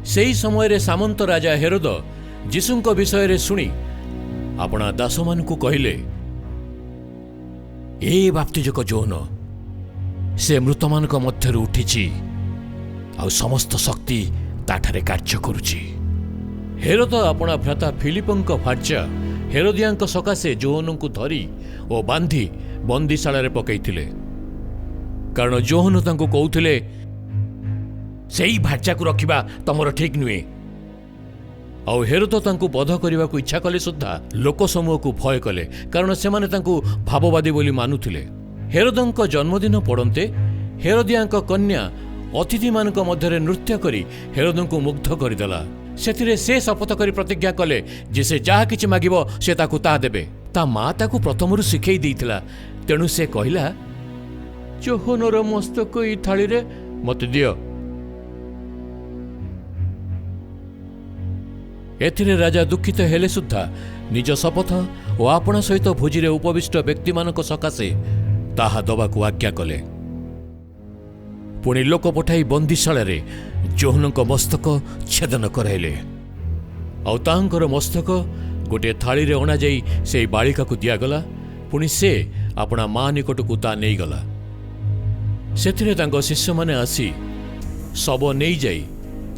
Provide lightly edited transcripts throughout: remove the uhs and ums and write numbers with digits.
ସେହି ସମୟରେ ସାମନ୍ତ ରାଜା ହେରୋଦ ଯୀଶୁଙ୍କ ବିଷୟରେ ଶୁଣି ଆପଣା ଦାସମାନଙ୍କୁ କହିଲେ, ଏ ବାପ୍ତିଜକ ଯୋହନ, ସେ ମୃତମାନଙ୍କ ମଧ୍ୟରୁ ଉଠିଛି ଆଉ ସମସ୍ତ ଶକ୍ତି ତାଠାରେ କାର୍ଯ୍ୟ କରୁଛି। ହେରୋଦ ଆପଣା ଭ୍ରାତା ଫିଲିପଙ୍କ ଭାର୍ଯ୍ୟା ହେରୋଦିଆଙ୍କ ସକାଶେ ଯୋହନଙ୍କୁ ଧରି ଓ ବାନ୍ଧି ବନ୍ଦିଶାଳାରେ ପକାଇଥିଲେ, କାରଣ ଯୋହନ ତାଙ୍କୁ କହୁଥିଲେ, ସେଇ ଭାର୍ଯ୍ୟାକୁ ରଖିବା ତମର ଠିକ୍ ନୁହେଁ। ଆଉ ହେରୋଦ ତାଙ୍କୁ ବଧ କରିବାକୁ ଇଚ୍ଛା କଲେ ସୁଦ୍ଧା ଲୋକସମୂହକୁ ଭୟ କଲେ, କାରଣ ସେମାନେ ତାଙ୍କୁ ଭାବବାଦୀ ବୋଲି ମାନୁଥିଲେ। ହେରୋଦଙ୍କ ଜନ୍ମଦିନ ପଡ଼ନ୍ତେ ହେରୋଦିଆଙ୍କ କନ୍ୟା ଅତିଥିମାନଙ୍କ ମଧ୍ୟରେ ନୃତ୍ୟ କରି ହେରୋଦଙ୍କୁ ମୁଗ୍ଧ କରିଦେଲା। ସେଥିରେ ସେ ଶପଥ କରି ପ୍ରତିଜ୍ଞା କଲେ ଯେ ସେ ଯାହା କିଛି ମାଗିବ, ସେ ତାକୁ ତାହା ଦେବେ। ତା ମା ତାକୁ ପ୍ରଥମରୁ ଶିଖେଇ ଦେଇଥିଲା। ତେଣୁ ସେ କହିଲା, ଯୋହନର ମସ୍ତକ ଏଇ ଥାଳିରେ ମୋତେ ଦିଅ। ଏଥିରେ ରାଜା ଦୁଃଖିତ ହେଲେ ସୁଦ୍ଧା ନିଜ ଶପଥ ଓ ଆପଣା ସହିତ ଭୋଜିରେ ଉପବିଷ୍ଟ ବ୍ୟକ୍ତିମାନଙ୍କ ସକାଶେ ତାହା ଦବାକୁ ଆଜ୍ଞା କଲେ। ପୁଣି ଲୋକ ପଠାଇ ବନ୍ଦିଶାଳାରେ ଯୋହନଙ୍କ ମସ୍ତକ ଛେଦନ କରାଇଲେ। ଆଉ ତାହାଙ୍କର ମସ୍ତକ ଗୋଟିଏ ଥାଳିରେ ଅଣାଯାଇ ସେହି ବାଳିକାକୁ ଦିଆଗଲା। ପୁଣି ସେ ଆପଣା ମା ନିକଟକୁ ତା ନେଇଗଲା। ସେଥିରେ ତାଙ୍କ ଶିଷ୍ୟମାନେ ଆସି ଶବ ନେଇଯାଇ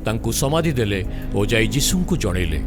ତାଙ୍କୁ ସମାଧି ଦେଲେ ଓ ଯାଇ ଯୀଶୁଙ୍କୁ ଜଣେଇଲେ।